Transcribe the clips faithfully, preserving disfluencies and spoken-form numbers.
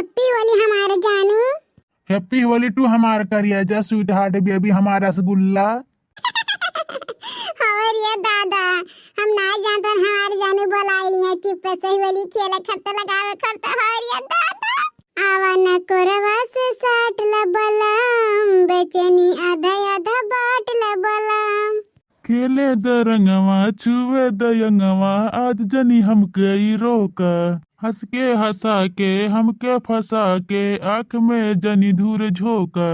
Happy होली हमार जानू। Happy होली to हमार करिया जा, sweetheart baby, हमार रसगुल्ला। और ये दादा, हम ना जानत हमार जानू बोलाइ लिहे, चुप्पे से होली खेले खरते लगावे खरते, और ये दादा। आवा न कोरवा से साट ला बलम, बेचैनी आधा आधा बाट ला बलम। खेले द रंगवा, छुए द अंगवा, आज जनी हमके ई रोका। हंस के हंसा के, हमके फंसा के, आँख में जनी धूर झोंका।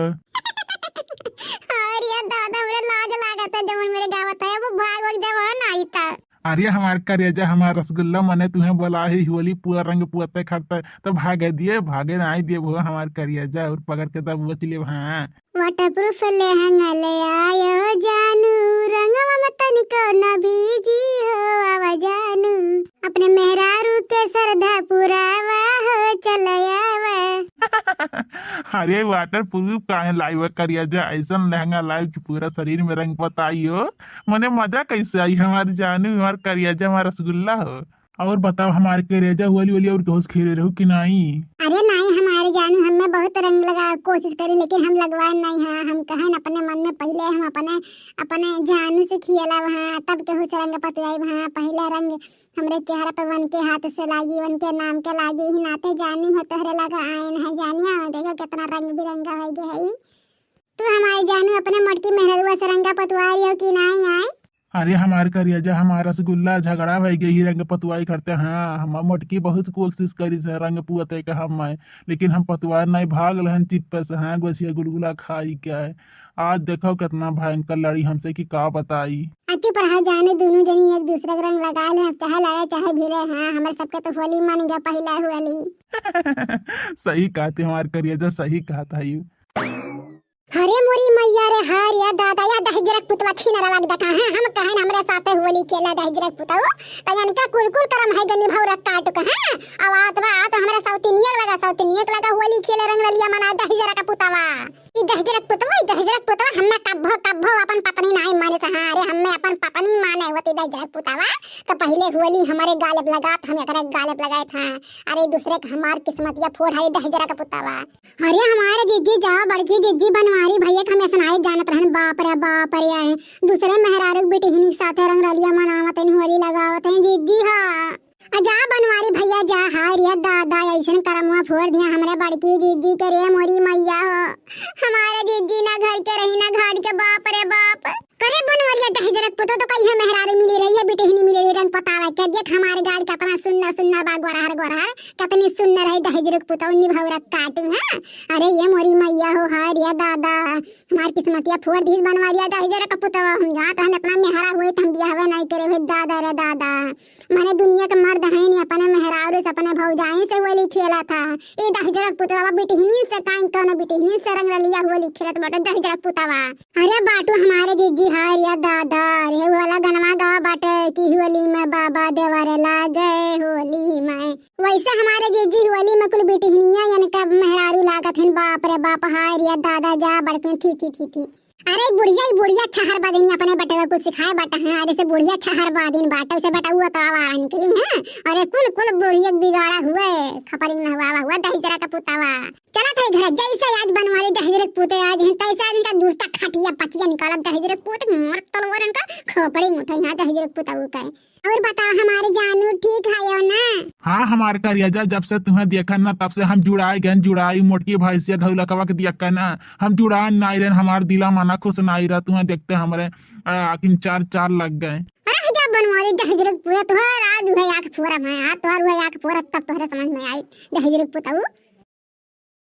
अरे दादा, हमरे लाज लागत है, जवन मेरे गावत है, वो भाग वग जवान आई था। अरे हमार करेजा, हमार रसगुल्ला, मने तुहें बोला ही होली पूरा रंग पुअते खरते, तो भागे दिए, भागे नाई दिए वो हमार करेजा, और पकड़ के तब बच ले, हाँ। Waterproof लहंगा ले आयो जानू, रंगवा में तनिको न भीजी हो, आवा जानू। अपने मेहरारू के सरधा पुरावा हो, चल आवा। अरे waterproof काहे लाइव करिया जा, ऐसन लहंगा लाइव कि पूरा शरीर में रंग बताई हो। मने मजा कैसे आई हमार जानू, हमार करिया जा, हमार रसगुल्ला हो। और बताओ हमार करेजा, होली होली और घोष खेले रहू कि नाई? अरे नाई हमारे जानू, हमें बहुत रंग लगा कोशिश करी, लेकिन हम लगवाए नाई। हाँ, हम कहन अपने मन में, पहले हम अपने, अपने जानू से खियला वहाँ, तब केहू से रंग पतवाई वहाँ। पहले रंग हमरे चेहरा पे वन के हाथ से लागी, वन के नाम के लागी, ही नाते जानू हो तोहरे लगा आयन है जानिया। देखो कितना रंग बिरंगा हो गया है। तू हमारे जानू अपने मोटकी मेहररुआ से रंगा पतवारी हो कि नाई आए? अरे हमार करेजा, हमार रसगुल्ला, झगड़ा भई गई रंग पतवाई करते। हाँ, हम मोटकी बहुत कोशिश करी से रंग पुअते के हम आए, लेकिन हम पतवार नहीं भाग लहन चिप्पे से। हाँ, गोछिया गुलगुला खाई के आए। आज देखो कितना भयंकर लड़ी हमसे कि का बताई। अच्छी पर हाँ जाने दोनों जनी एक दूसरे के रंग लगा ले, चाहे लड़े चाहे भिड़े। हाँ, हमारे सबके तो होली मान गया पहला होली। सही कहते हमार करेजा, सही कहता है यू। अरे मोरी मैया रे, हाय रे दादा, या दहिजरक पुतवा छीनरवा के देखा है। हम कहन हमरे साथे होली खेला दहिजरक पुतवा, त इनका कुल कुल करम है गनी भौरक काट के, हैं? अब आत बा, आत हमरा सौतिनियक लगा, सौतिनियक लगा होली खेले रंग रलिया मना दहिजरक पुतवा। ई दहिजरक पुतवा, ई दहिजरक पुतवा, हमें कब्बो, कब्बो अपन पत्नी नाई माने से, हाँ, अरे हमें अपन पत्नी माने होती दहिजरक पुतवा, तो पहले होली हमारे गालब लगात, हम एकरे गालब लगाए था। अरे दूसरे के हमार किस्मतिया फोड़, अरे दहिजरक पुतवा। अरे हमारे जिज्जी जा, बड़की जिज्जी बनवारी भैया के हम ऐसा नाई जानत रहन। बाप रे बाप रे, आए दूसरे मेहरारू के बिटिहनी के साथे रंग रलिया मनावत हैं, होली लगावत हैं जिज्जी। हाँ, आ जा बनवारी भैया जा। हाय रे दादा, ऐसन करमुआ फोड़ दिया हमरे बड़की जिज्जी के रे मोरी मैया हो। हमारे जिज्जी ना घर के रही ना घाट के, बाप रे बाप। करे बनवरिया दहिजरक पुतो तो कहिए मेहरारू मिली रही है, बिटिहनी मिली रही रंग पतावा के। देख हमारे गाल कितना सुन्नर सुन्नर बा, गोरहर गोरहर, कितनी सुन्नर है दहिजरक पुतो निभौरक काटू, हाँ। अरे ये मोरी मैया हो, हाय रे दादा, हमार किस्मतिया फोड़ दीस बनवरिया दहिजरक पुतो। हम जात रहन अपना मेहरा हुए त हम बियाहवे नहीं करे हुए, दादा रे दादा। माने दुनिया के मर्द हैं नहीं, अपने मेहरारू से अपने भौजाई से होली खेला था। ये दहिजरक पुतवा बिटिहनी से काई कौन बिटिहनी से रंग रलिया होली खेलत बाटे दहिजरक पुतवा। अरे बाटू हमारे जिज्जी, हाय रे दादा, अरे वाला गनवा गा बाटे कि होली में बाबा देवर लागे होली में। वैसे हमारे जिज्जी होली में कुल बिटिहनिया इनका मेहरारू लागत हैं, बाप रे बाप, हाय रे दादा, जा बड़के थी थी थी थी। अरे बुढ़िया, ई बुढ़िया छहर बादिन अपने बटवा कुछ सिखाए बाटा, हाँ, जैसे बुढ़िया छहर बादिन बाटे, उसे बटउआ तो आवारा निकली, हाँ। अरे कुल, कुल बुढ़िया बिगाड़ा हुए, खपरी नहवावा हुआ, दहिजरा का पुतावा। चला था घर, जैसे आज बनवारी दहिजरा के पुते आज हैं, तैसे आज इनका दूसरा खटिया पटिया निकालब, दहिजरा के पुते मोर तलवार इनका खोपड़ी उठे, हाँ, दहिजरा के पुताऊ का। और बताओ हमारे जानू, ठीक है हो ना? हाँ, हमारे करेजा, जब से तुम्हें देखा ना, तब से हम जुड़ाए गए, जुड़ाई मोटकी भैंसिया धौलकवा के दिया ना, हम जुड़ान नाई रहन, हमार दिला मना खुश नाई रहा, तुम्हें देखते हमरे, आ, आँखी में चार चार लग गए। अरे जा बनवारी दहिजरा के पुता, तोहर आज उहे आँख फोरब है, आ तोहर उहे आँख फोरब, तब तोहरे समझ में आई दहिजरा के पुताऊ।